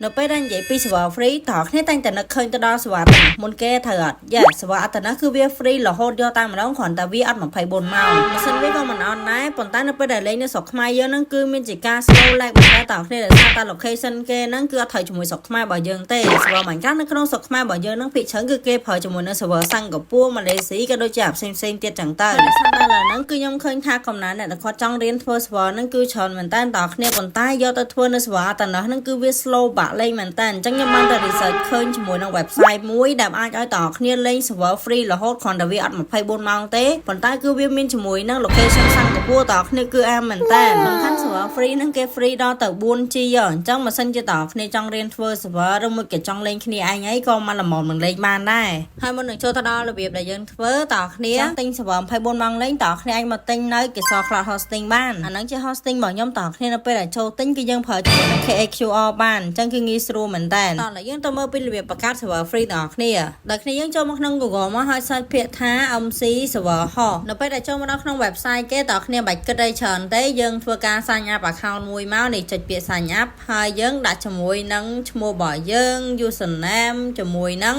នៅពេលដែលនិយាយពី server free តើគ្នាតែងតែនឹកឃើញទៅដល់ server ទាំងមុនគេត្រូវអត់យ៉ា server អត្តនៈគឺវា free រហូតយកតែម្ដងគ្រាន់តែវាអត់24ម៉ោងម៉ាស៊ីនវាក៏មិនអន់ដែរប៉ុន្តែនៅពេលដែលលេងនៅស្រុកខ្មែរយើងហ្នឹងគឺមានជាការ slow lag មែនតើតើគ្នាដោយសារតែ location គេហ្នឹងគឺអត់ត្រូវជាមួយស្រុកខ្មែររបស់យើងទេ server Minecraft នៅក្នុងស្រុកខ្មែររបស់យើងហ្នឹងភាគច្រើនគឺគេប្រើជាមួយនឹង server សិង្ហបុរីម៉ាឡេស៊ីក៏ដូចជាផ្សេងផ្សេងៗទៀតចឹងទៅដោយសារតែឥឡូវហ្នឹងគឺខ្ញុំឃើញថាកំណើនអ្នកដែលគាត់ចង់រៀនធ្វើ server ហ្នឹងគឺច្រើនមែនតើតើគ្នាប៉ុន្តែយកទៅធ្វើនៅ server អត្តនៈហ្នឹងគឺវា slow បាក់លេងមែនតើអញ្ចឹងខ្ញុំបានទៅ research ឃើញជាមួយនឹង website មួយដែលអាចឲ្យតើគ្នាលេង server free រហូតគ្រាន់តែវាអត់24ម៉ោងទេប៉ុន្តែគឺវាមានជាមួយនឹង location សិង្ហបុរីតើគ្នាគឺអាមែនតើសំខាន់ server free ហ្នឹងគេ free ដល់ទៅ 4G ហ៎អញ្ចឹងបើសិនជាតើគ្នាចង់រៀនធ្វើ server ឬមួយក៏ចង់លេងគ្នាឯងអីក៏មកល្មមនឹងលេងបានដែរហើយមុននឹងចូលទៅដល់របៀបដែលយើងធ្វើតើគ្នាចង់ទិញ server 24ម៉ោងលេងតើគ្នាអាចមកទិញនៅកេសរ Cloud Hosting បានអាហ្នឹងជា hosting របស់ខ្ញុំតើគ្នានៅពេលដែលចូលទិញគឺយើងប្រើជាមួយនឹង KHQR បានអញ្ចឹងគឺងាយស្រួលមែនតើតោះឥឡូវយើងទៅមើលពីរបៀបបង្កើត server free ទាំងអស់គ្នាដល់គ្នាយើងចូលមកក្នុង Google មកហើយ search ពាក្យថា MC server host នៅពេលដែលចូលមកដល់ក្នុង website គេតើគ្នាបាច់គិតអីច្រើនទេយើងធ្វើការ sign up account មួយមកនេះចុចពាក្យ sign up ហើយយើងដាក់ជាមួយនឹងឈ្មោះរបស់យើង username ជាមួយនឹង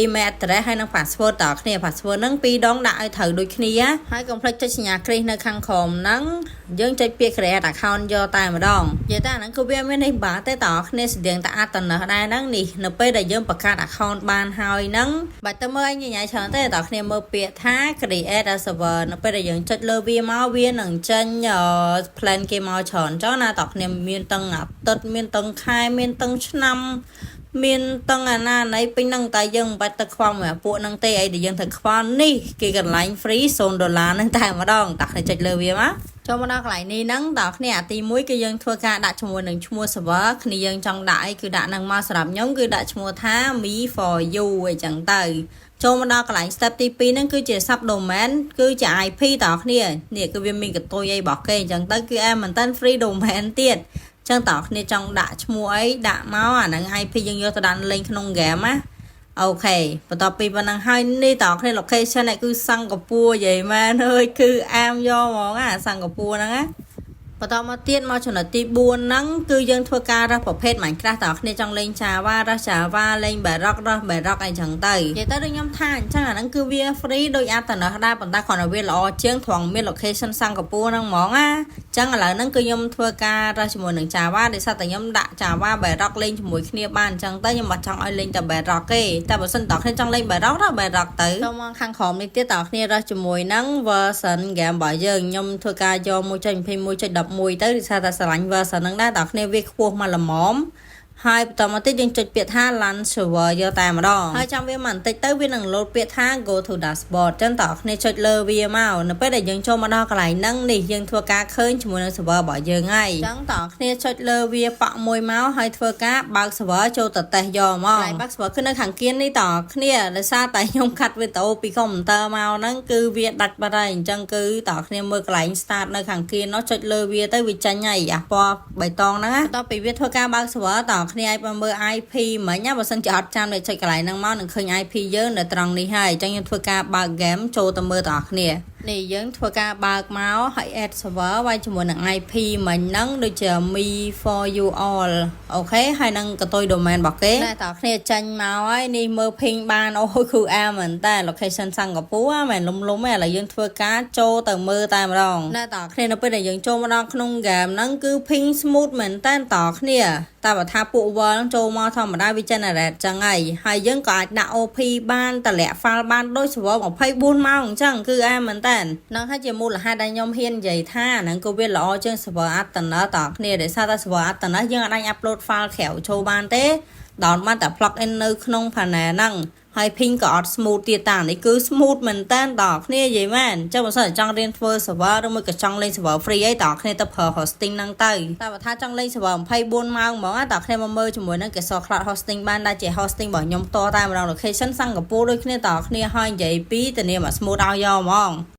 email address ហើយនិង password តើគ្នា password ហ្នឹងពីរដងដាក់ឲ្យត្រូវដូចគ្នាហើយកុំភ្លេចចុចសញ្ញាគ្រីសនៅខាងក្រោមហ្នឹងយើងចុចពាក្យ create account យកតែម្ដងនិយាយតែអាហ្នឹងគឺវាមាននេះបាទេតើគ្នាស្តៀងតែអត្តនៈដែរហ្នឹងនេះនៅពេលដែលយើងបង្កើត account បានហើយហ្នឹងបាច់ទៅមើលអីញញ៉ៃច្រើនទេតើគ្នាមើលពាក្យថា create a server នៅពេលដែលយើងចុចលើវាមកវានឹងចេញ plan គេមកច្រើនអញ្ចឹងណាតើគ្នាមានទាំងអាទិត្យមានទាំងខែមានទាំងឆ្នាំមានតឹងអាណាណីពេញហ្នឹងតែយើងមិនបាច់ទៅខ្វល់មួយពួកហ្នឹងទេអីដែលយើងត្រូវខ្វល់នេះគេកន្លែង free 0ដុល្លារហ្នឹងតែម្ដងតាគ្នាចុចលើវាមកចូលមកដល់កន្លែងនេះហ្នឹងតើគ្នាអាទី1គឺយើងធ្វើការដាក់ជាមួយនឹងឈ្មោះ server គ្នាយើងចង់ដាក់អីគឺដាក់ហ្នឹងមកសម្រាប់ខ្ញុំគឺដាក់ឈ្មោះថា me for you អីចឹងទៅចូលមកដល់កន្លែង step ទី2ហ្នឹងគឺជា sub domain គឺជា IP តើគ្នានេះគឺវាមានកតុយអីរបស់គេអញ្ចឹងទៅគឺអែមែនតើ free domain ទៀតចឹងតើគ្នាចង់ដាក់ឈ្មោះអីដាក់មកអាហ្នឹង IP យើងយកទៅដាក់លេងក្នុង game ណាOK បន្ទាប់ពីប៉ុណ្ណឹងហើយនេះតើគ្នា location នេះគឺសិង្ហបុរីនិយាយមែនអើយគឺអាមយកហ្មងអាសិង្ហបុរីហ្នឹងណាបន្តមកទៀតមកចំណុចទី4ហ្នឹងគឺយើងធ្វើការរើសប្រភេទ Minecraft តើគ្នាចង់លេង Java រើស Java លេង Bedrock រើស Bedrock អីចឹងទៅនិយាយទៅដូចខ្ញុំថាអញ្ចឹងអាហ្នឹងគឺវា free ដូចអត្តនៈដែរប៉ុន្តែគ្រាន់តែវាល្អជាងត្រង់មាន location សិង្ហបុរីហ្នឹងហ្មងណាអញ្ចឹងឥឡូវហ្នឹងគឺខ្ញុំធ្វើការរើសជាមួយនឹង Java ដោយសារតែខ្ញុំដាក់ Java Bedrock លេងជាមួយគ្នាបានអញ្ចឹងទៅខ្ញុំអត់ចង់ឲ្យលេងតែ Bedrock ទេតែបើសិនតើគ្នាចង់លេង Bedrock រើស Bedrock ទៅចូលមកខាងក្រោមនេះទៀតតើគ្នារើសជាមួយនឹង version game របស់យើងខ្ញុំធ្វើការយក1.21.11ទៅដោយសារតែស្រឡាញ់ version ហ្នឹងដែរតើគ្នាវាខ្ពស់មកល្មមហើយបន្តមកទៀតយើងចុចពាក្យថា launch server យកតែម្ដងហើយចាំវាមកបន្តិចទៅវានឹង load ពាក្យថា go to dashboard ចឹងតើគ្នាចុចលើវាមកនៅពេលដែលយើងចូលមកដល់កន្លែងហ្នឹងនេះយើងធ្វើការឃើញជាមួយនឹង server របស់យើងហើយចឹងតើគ្នាចុចលើវាប៉ក់មួយមកហើយធ្វើការបើក server ចូលទៅតេស្តយកមកកន្លែងបើក server គឺនៅខាងគៀននេះតើគ្នាដោយសារតែខ្ញុំកាត់វីដេអូពីកុំព្យូទ័រមកហ្នឹងគឺវាដាច់បាត់ហើយអញ្ចឹងគឺតើគ្នាមើលកន្លែង start នៅខាងគៀននោះចុចលើវាទៅវាចេញហើយអាពណ៌បៃតងហ្នឹងណាបន្ទាប់ពីវាធ្វើការបើក server តើគ្នាអាចមកមើល IP មិញណាបើសិនជាអត់ចាំលេខចុចកន្លែងហ្នឹងមកនឹងឃើញ IP យើងនៅត្រង់នេះហើយអញ្ចឹងយើងធ្វើការបើក game ចូលទៅមើលទាំងអស់គ្នានេះយើងធ្វើការបើកមកហើយ add server វាយជាមួយនឹង IP មិញហ្នឹងដូចជា me for you all OK ហើយនឹងកតុយ domain របស់គេណែតើគ្នាចាញ់មកហើយនេះមើល ping បានអូគឺអាមែនតើ location សិង្ហបុរីមែនលុំលុំឯងឥឡូវយើងធ្វើការចូលទៅមើលតែម្ដងណែតើគ្នានៅពេលដែលយើងចូលមកដល់ក្នុង game ហ្នឹងគឺ ping smooth មែនតើតើគ្នាតែបើថាពួក world ចូលមកធម្មតាវា generate ចឹងហើយហើយយើងក៏អាចដាក់ OP បានតម្លាក់ file បានដូច server 24ម៉ោងអញ្ចឹងគឺអែមែនតើនឹងហើយជាមូលហេតុដែលខ្ញុំហ៊ាននិយាយថាហ្នឹងក៏វាល្អជាង server អត្តនៈតគ្នាដោយសារតែ server អត្តនៈយើងអាច upload file ក្រៅចូលបានទេ down បានតែ plug in នៅក្នុង panel ហ្នឹងហើយ ping ក៏អត់ smooth ទៀតតានេះគឺ smooth មែនតើតគ្នានិយាយមែនចឹងបើសិនចង់រៀនធ្វើ server ឬមួយក៏ចង់លេង server free អីតគ្នាទៅប្រើ hosting ហ្នឹងទៅតែបើថាចង់លេង server 24ម៉ោងហ្មងតគ្នាមកមើលជាមួយនឹងកេសរ cloud hosting បានដែលជា hosting របស់ខ្ញុំតតែម្ដង location សិង្ហបុរីដូចគ្នាតគ្នាហើយនិយាយពីធានាមក smooth ឲ្យយកហ្មង។